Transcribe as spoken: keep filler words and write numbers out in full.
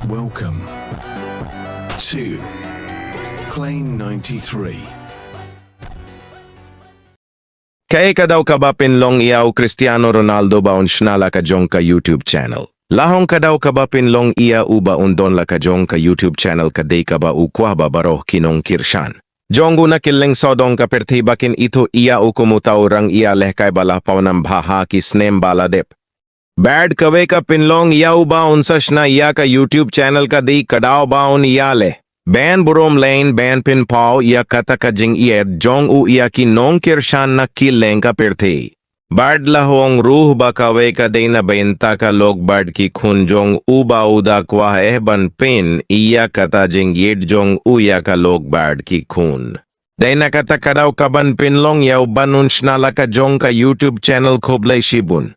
Welcome to Claim ninety-three. Kaei ka daw kaba pynlong ïa u Cristiano Ronaldo ba un shna la ka jong ka YouTube channel? La hong ka daw kaba pynlong ïa u ba un don la ka jong ka YouTube channel ka dei kaba u kwah ba baroh ki nongkyrshan jong u na kylleng sawdong ka pyrthei ba kin ithuh ïa u kum uta u rang ïalehkai ba la pawnam bha ha ki snem ba la dep. Bad kawei ka pynlong ïa u ba un sa shna ïa ka YouTube channel ka dei ka daw ba un ïaleh ban burom lane ban pynpaw ïa kata ka jingïeit jong u ïa ki nongkyrshan na kylleng ka pyrthei. Bad la hong ruh ba kawei ka dei na bynta ka lok bad ki khun jong u ba u da kwah eh ban pyn ïa kata jingïeit jong u ïa ka lok bad ki khun. Dei na kata ka daw kaban pynlong ïa u ban un shna la ka jong ka YouTube channel. Khublei shibun.